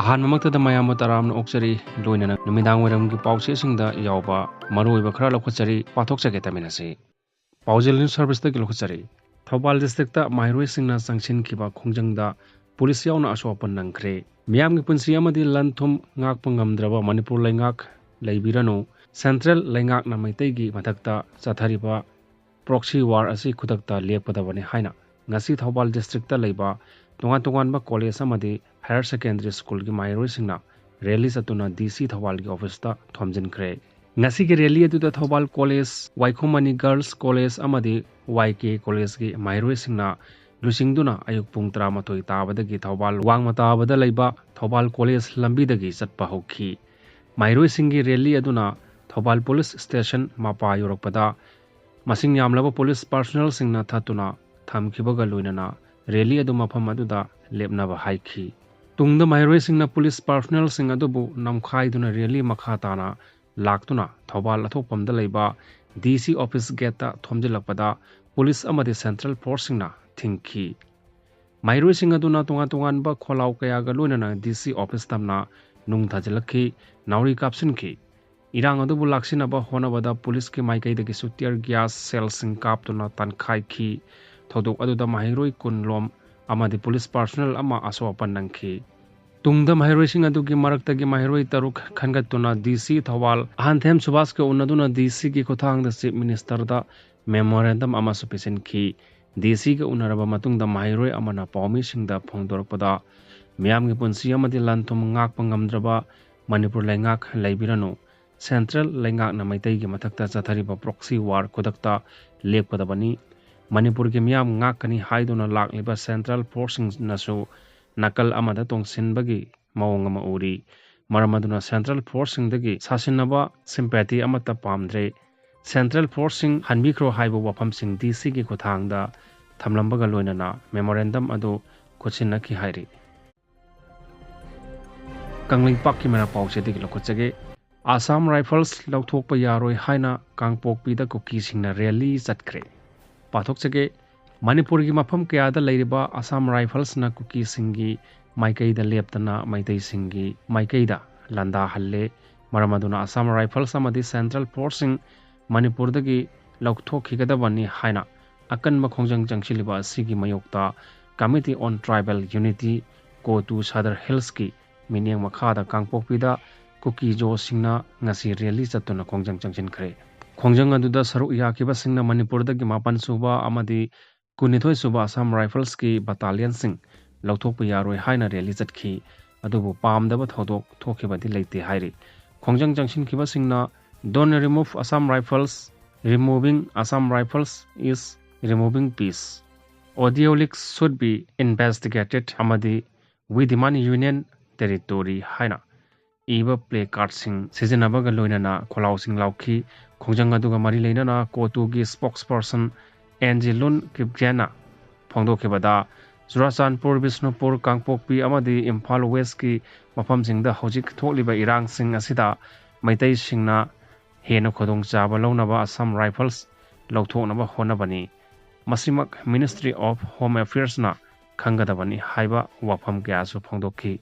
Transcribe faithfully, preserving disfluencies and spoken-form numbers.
ꯑꯍꯥꯟꯕꯃꯛꯇꯗ ꯃꯌꯥꯝꯕꯨ ꯇꯔꯥꯝꯅ ꯑꯣꯛꯆꯔꯤ, ꯂꯣꯏꯅꯅ ꯅꯨꯃꯤꯗꯥꯡ ꯋꯥꯏꯔꯝꯒꯤ ꯄꯥꯎꯆꯦꯁꯤꯡꯗ ꯌꯥꯎꯕ ꯃꯔꯨꯑꯣꯏꯕ ꯈꯔ ꯂꯧꯈꯠꯆꯔꯤ, ꯄꯥꯊꯣꯛꯆꯒꯦ ꯇꯥꯃꯤꯟꯅꯁꯤ꯫ ꯄꯥꯎꯖꯦꯜ ꯅ꯭ꯌꯨꯁ ꯁꯔꯚꯤꯁꯇꯒꯤ ꯂꯧꯈꯠꯆꯔꯤ꯫ ꯊꯧꯕꯥꯜ ꯗꯤꯁꯇ꯭ꯔꯤꯛꯇ ꯃꯍꯩꯔꯣꯏꯁꯤꯡꯅ ꯆꯪꯁꯤꯟꯈꯤꯕ ꯈꯣꯡꯖꯪꯗ ꯄꯨꯂꯤꯁ ꯌꯥꯎꯅ ꯑꯁꯣꯛ ꯑꯄꯟ ꯅꯪꯈ꯭ꯔꯦ꯫ ꯃꯤꯌꯥꯝꯒꯤ ꯄꯨꯟꯁꯤ ꯑꯃꯗꯤ ꯂꯟ ꯊꯨꯝ ꯉꯥꯛꯄ ꯉꯝꯗ꯭ꯔꯕ ꯃꯅꯤꯄꯨꯔ ꯂꯩꯉꯥꯛ ꯂꯩꯕꯤꯔꯅꯨ, ꯁꯦꯟꯇ꯭ꯔꯦꯜ ꯂꯩꯉꯥꯛꯅ ꯃꯩꯇꯩꯒꯤ ꯃꯊꯛꯇ ꯆꯠꯊꯔꯤꯕ ꯄ꯭ꯔꯣꯛꯁꯤ ꯋꯥꯔ ꯑꯁꯤ ꯈꯨꯗꯛꯇ ꯂꯦꯞꯀꯗꯕꯅꯤ ꯍꯥꯏꯅ ꯉꯁꯤ ꯊꯧꯕꯥꯜ ꯗꯤꯁꯇ꯭ꯔꯤꯛꯇ ꯂꯩꯕ ꯇꯣꯉꯥꯟ ꯇꯣꯉꯥꯟꯕ ꯀꯣꯂꯦꯖ ꯑꯃꯗꯤ ꯍꯥꯌꯔ ꯁꯦꯀꯦꯟꯗꯔꯤ ꯁ꯭ꯀꯨꯜꯒꯤ ꯃꯍꯩꯔꯣꯏꯁꯤꯡꯅ ꯔꯦꯂꯤ ꯆꯠꯇꯨꯅ ꯗꯤ ꯁꯤ ꯊꯧꯕꯥꯜꯒꯤ ꯑꯣꯐꯤꯁꯇ ꯊꯣꯝꯖꯤꯟꯈ꯭ꯔꯦ꯫ ꯉꯁꯤꯒꯤ ꯔꯦꯂꯤ ꯑꯗꯨꯗ ꯊꯧꯕꯥꯜ ꯀꯣꯂꯦꯖ, ꯋꯥꯏꯈꯣꯝ ꯃꯅꯤ ꯒꯔꯜꯁ ꯀꯣꯂꯦꯖ ꯑꯃꯗꯤ ꯋꯥꯏ ꯀꯦ ꯀꯣꯂꯦꯖꯀꯤ ꯃꯍꯩꯔꯣꯏꯁꯤꯡꯅ ꯂꯨꯆꯤꯡꯗꯨꯅ ꯑꯌꯨꯛ ꯄꯨꯡ ꯇꯔꯥꯃꯥꯊꯣꯏ ꯇꯥꯕꯗꯒꯤ ꯊꯧꯕꯥꯜ ꯋꯥꯡꯃ ꯇꯥꯕꯗ ꯂꯩꯕ ꯊꯧꯕꯥꯜ ꯀꯣꯂꯦꯖ ꯂꯝꯕꯤꯗꯒꯤ ꯆꯠꯄ ꯍꯧꯈꯤ꯫ ꯃꯍꯩꯔꯣꯏꯁꯤꯡꯒꯤ ꯔꯦꯂꯤ ꯑꯗꯨꯅ ꯊꯧꯕꯥꯜ ꯄꯨꯂꯤꯁ ꯁ꯭ꯇꯦꯁꯟ ꯃꯄꯥ ꯌꯧꯔꯛꯄꯗ ꯃꯁꯤꯡ ꯌꯥꯝꯂꯕ ꯄꯨꯂꯤꯁ ꯄꯥꯔꯁꯣꯅꯦꯜꯁꯤꯡꯅ ꯊꯠꯇꯨꯅ ꯊꯝꯈꯤꯕꯒ ꯂꯣꯏꯅꯅ ꯔꯦꯂꯤ ꯑꯗꯨ ꯃꯐꯝ ꯑꯗꯨꯗ ꯂꯦꯞꯅꯕ ꯍꯥꯏꯈꯤ꯫ ꯇꯨꯡꯗ ꯃꯍꯩꯔꯣꯏꯁꯤꯡꯅ ꯄꯨꯂꯤꯁ ꯄꯥꯔꯁꯣꯅꯦꯜꯁꯤꯡ ꯑꯗꯨꯕꯨ ꯅꯝꯈꯥꯏꯗꯨꯅ ꯔꯦꯂꯤ ꯃꯈꯥ ꯇꯥꯅ ꯂꯥꯛꯇꯨꯅ ꯊꯧꯕꯥꯜ ꯑꯊꯣꯛꯄꯝꯗ ꯂꯩꯕ ꯗꯤ ꯁꯤ ꯑꯣꯐꯤꯁ ꯒꯦꯠꯇ ꯊꯣꯝꯖꯤꯜꯂꯛꯄꯗ ꯄꯨꯂꯤꯁ ꯑꯃꯗꯤ ꯁꯦꯟꯇ꯭ꯔꯦꯜ ꯐꯣꯔꯁꯁꯤꯡꯅ ꯊꯤꯡꯈꯤ꯫ ꯃꯍꯩꯔꯣꯏꯁꯤꯡ ꯑꯗꯨꯅ ꯇꯣꯉꯥꯟ ꯇꯣꯉꯥꯟꯕ ꯈꯣꯜꯂꯥꯎ ꯀꯌꯥꯒ ꯂꯣꯏꯅꯅ ꯗꯤ ꯁꯤ ꯑꯣꯐꯤꯁ ꯇꯝꯅ ꯅꯨꯡ ꯊꯥꯖꯤꯜꯂꯛꯈꯤ, ꯅꯥꯎꯔꯤ ꯀꯥꯞꯁꯤꯟꯈꯤ꯫ ꯏꯔꯥꯡ ꯑꯗꯨꯕꯨ ꯂꯥꯛꯁꯤꯟꯅꯕ ꯍꯣꯠꯅꯕꯗ ꯄꯨꯂꯤꯁꯀꯤ ꯃꯥꯏꯀꯩꯗꯒꯤꯁꯨ tear gas shellꯁꯤꯡ ꯀꯥꯞꯇꯨꯅ ꯇꯥꯟꯈꯥꯏꯈꯤ꯫ ꯊꯧꯗꯣꯛ ꯑꯗꯨꯗ ꯃꯍꯩꯔꯣꯏ ꯀꯨꯟ ꯂꯣꯝ ꯑꯃꯗꯤ ꯄꯨꯂꯤꯁ ꯄꯥꯔꯁꯣꯅꯦꯜ ꯑꯃ ꯑꯁꯣꯛ ꯑꯄꯟ ꯅꯪꯈꯤ꯫ ꯇꯨꯡꯗ ꯃꯍꯩꯔꯣꯏꯁꯤꯡ ꯑꯗꯨꯒꯤ ꯃꯔꯛꯇꯒꯤ ꯃꯍꯩꯔꯣꯏ ꯇꯔꯨꯛ ꯈꯟꯒꯠꯇꯨꯅ ꯗꯤ ꯁꯤ ꯊꯧꯕꯥꯜ ꯑꯍꯟꯊꯦꯝ ꯁꯨꯕꯥꯁꯀ ꯎꯅꯗꯨꯅ ꯗꯤ ꯁꯤꯒꯤ ꯈꯨꯠꯊꯥꯡꯗ ꯆꯤꯐ ꯃꯤꯅꯤꯁꯇꯔꯗ ꯃꯦꯃꯣꯔꯦꯟꯗꯝ ꯑꯃꯁꯨ ꯄꯤꯁꯤꯟꯈꯤ꯫ ꯗꯤ ꯁꯤꯒ ꯎꯅꯔꯕ ꯃꯇꯨꯡꯗ ꯃꯍꯩꯔꯣꯏ ꯑꯃꯅ ꯄꯥꯎꯃꯤꯁꯤꯡꯗ ꯐꯣꯡꯗꯣꯔꯛꯄꯗ, ꯃꯤꯌꯥꯝꯒꯤ ꯄꯨꯟꯁꯤ ꯑꯃꯗꯤ ꯂꯟ ꯊꯨꯝ ꯉꯥꯛꯄ ꯉꯝꯗ꯭ꯔꯕ ꯃꯅꯤꯄꯨꯔ ꯂꯩꯉꯥꯛ ꯂꯩꯕꯤꯔꯅꯨ, ꯁꯦꯟꯇ꯭ꯔꯦꯜ ꯂꯩꯉꯥꯛꯅ ꯃꯩꯇꯩꯒꯤ ꯃꯊꯛꯇ ꯆꯠꯊꯔꯤꯕ proxy war ꯈꯨꯗꯛꯇ ꯂꯦꯞꯀꯗꯕꯅꯤ꯫ ꯃꯅꯤꯄꯨꯔꯒꯤ ꯃꯤꯌꯥꯝ ꯉꯥꯛꯀꯅꯤ ꯍꯥꯏꯗꯨꯅ ꯂꯥꯛꯂꯤꯕ ꯁꯦꯟꯇ꯭ꯔꯦꯜ ꯐꯣꯔꯁꯁꯤꯡꯅꯁꯨ ꯅꯥꯀꯜ ꯑꯃꯗ ꯇꯣꯡꯁꯤꯟꯕꯒꯤ ꯃꯑꯣꯡ ꯑꯃ ꯎꯔꯤ꯫ ꯃꯔꯝ ꯑꯗꯨꯅ ꯁꯦꯟꯇ꯭ꯔꯦꯜ ꯐꯣꯔꯁꯁꯤꯡꯗꯒꯤ ꯁꯥꯁꯤꯟꯅꯕ sympathy ꯑꯃꯠꯇ ꯄꯥꯝꯗ꯭ꯔꯦ꯫ ꯁꯦꯟꯇ꯭ꯔꯦꯜ ꯐꯣꯔꯁꯁꯤꯡ ꯍꯟꯕꯤꯈ꯭ꯔꯣ ꯍꯥꯏꯕ ꯋꯥꯐꯝꯁꯤꯡ ꯗꯤ ꯁꯤꯒꯤ ꯈꯨꯠꯊꯥꯡꯗ ꯊꯝꯂꯝꯕꯒ ꯂꯣꯏꯅꯅ ꯃꯦꯃꯣꯔꯦꯟꯗꯝ ꯑꯗꯨ ꯈꯨꯠꯁꯤꯟꯅꯈꯤ ꯍꯥꯏꯔꯤ꯫ ꯀꯪꯂꯩꯄꯥꯛꯀꯤ ꯃꯔꯛ ꯄꯥꯎꯆꯦꯗꯒꯤ ꯂꯧꯈꯠꯆꯒꯦ꯫ ꯑꯁꯥꯝ ꯔꯥꯏꯐꯜꯁ ꯂꯧꯊꯣꯛꯄ ꯌꯥꯔꯣꯏ ꯍꯥꯏꯅ ꯀꯥꯡꯄꯣꯛꯄꯤꯗ ꯀꯨꯀꯤꯁꯤꯡꯅ ꯔꯦꯂꯤ ꯆꯠꯈ꯭ꯔꯦ꯫ ꯄꯥꯊꯣꯛꯆꯒꯦ꯫ ꯃꯅꯤꯄꯨꯔꯒꯤ ꯃꯐꯝ ꯀꯌꯥꯗ ꯂꯩꯔꯤꯕ ꯑꯁꯥꯝ ꯔꯥꯏꯐꯜꯁꯅ ꯀꯨꯀꯤꯁꯤꯡꯒꯤ ꯃꯥꯏꯀꯩꯗ ꯂꯦꯞꯇꯅ ꯃꯩꯇꯩꯁꯤꯡꯒꯤ ꯃꯥꯏꯀꯩꯗ ꯂꯥꯟꯗꯥꯍꯜꯂꯦ꯫ ꯃꯔꯝ ꯑꯗꯨꯅ Assam Rifles ꯑꯃꯗꯤ Central Forceꯁꯤꯡ ꯃꯅꯤꯄꯨꯔꯗꯒꯤ ꯂꯧꯊꯣꯛꯈꯤꯒꯗꯕꯅꯤ ꯍꯥꯏꯅ ꯑꯀꯟꯕ ꯈꯣꯡꯖꯪ ꯆꯪꯁꯤꯜꯂꯤꯕ ꯑꯁꯤꯒꯤ ꯃꯥꯌꯣꯛꯇ Committee on Tribal Unity, CoTU Sadar Hillsꯀꯤ ꯃꯤꯠꯌꯦꯡ ꯃꯈꯥꯗ ꯀꯥꯡꯄꯣꯛꯄꯤꯗ ꯀꯨꯀꯤ ꯖꯣꯁꯤꯡꯅ ꯉꯁꯤ rally ꯆꯠꯇꯨꯅ ꯈꯣꯡꯖꯪ ꯆꯪꯁꯤꯟꯈ꯭ꯔꯦ꯫ ꯈꯣꯡꯖꯪ ꯑꯗꯨꯗ ꯁꯔꯨꯛ ꯌꯥꯈꯤꯕꯁꯤꯡꯅ ꯃꯅꯤꯄꯨꯔꯗꯒꯤ ꯃꯥꯄꯟ ꯁꯨꯕ ꯑꯃꯗꯤ ꯀꯨꯟꯅꯤꯊꯣꯏ ꯁꯨꯕ Assam Riflesꯀꯤ battalionꯁꯤꯡ ꯂꯧꯊꯣꯛꯄ ꯌꯥꯔꯣꯏ ꯍꯥꯏꯅ rally ꯆꯠꯈꯤ꯫ ꯑꯗꯨꯕꯨ ꯄꯥꯝꯗꯕ ꯊꯧꯗꯣꯛ ꯊꯣꯛꯈꯤꯕꯗꯤ ꯂꯩꯇꯦ ꯍꯥꯏꯔꯤ꯫ ꯈꯣꯡꯖꯪ ꯆꯪꯁꯤꯟꯈꯤꯕꯁꯤꯡꯅ "Don't remove Assam Rifles, removing Assam Rifles is removing peace, audio leaks should be investigated" ꯑꯃꯗꯤ "We demand Union territory" ꯍꯥꯏꯅ ꯏꯕ placardꯁꯤꯡ ꯁꯤꯖꯤꯟꯅꯕꯒ ꯂꯣꯏꯅꯅ ꯈꯣꯜꯂꯥꯎꯁꯤꯡ ꯂꯥꯎꯈꯤ꯫ ꯈꯣꯡꯖꯪ ꯑꯗꯨꯒ ꯃꯔꯤ ꯂꯩꯅꯅ CoTUꯒꯤ spokesperson ꯑꯦꯟ ꯖꯤ ꯂꯨꯟ ꯀꯤꯞꯒꯦꯟꯅ ꯐꯣꯡꯗꯣꯛꯈꯤꯕꯗ, ꯆꯨꯔꯥꯆꯥꯟꯄꯨꯔ, ꯕꯤꯁꯅꯨꯄꯨꯔ, ꯀꯥꯡꯄꯣꯛꯄꯤ ꯑꯃꯗꯤ ꯏꯝꯐꯥꯜ Westꯀꯤ ꯃꯐꯝꯁꯤꯡꯗ ꯍꯧꯖꯤꯛ ꯊꯣꯛꯂꯤꯕ ꯏꯔꯥꯡꯁꯤꯡ ꯑꯁꯤꯗ ꯃꯩꯇꯩꯁꯤꯡꯅ ꯍꯦꯟꯅ ꯈꯨꯗꯣꯡꯆꯥꯕ ꯂꯧꯅꯕ Assam Rifles ꯂꯧꯊꯣꯛꯅꯕ ꯍꯣꯠꯅꯕꯅꯤ꯫ ꯃꯁꯤꯃꯛ Ministry of Home Affairsꯅ ꯈꯪꯒꯗꯕꯅꯤ ꯍꯥꯏꯕ ꯋꯥꯐꯝ ꯀꯌꯥꯁꯨ ꯐꯣꯡꯗꯣꯛꯈꯤ꯫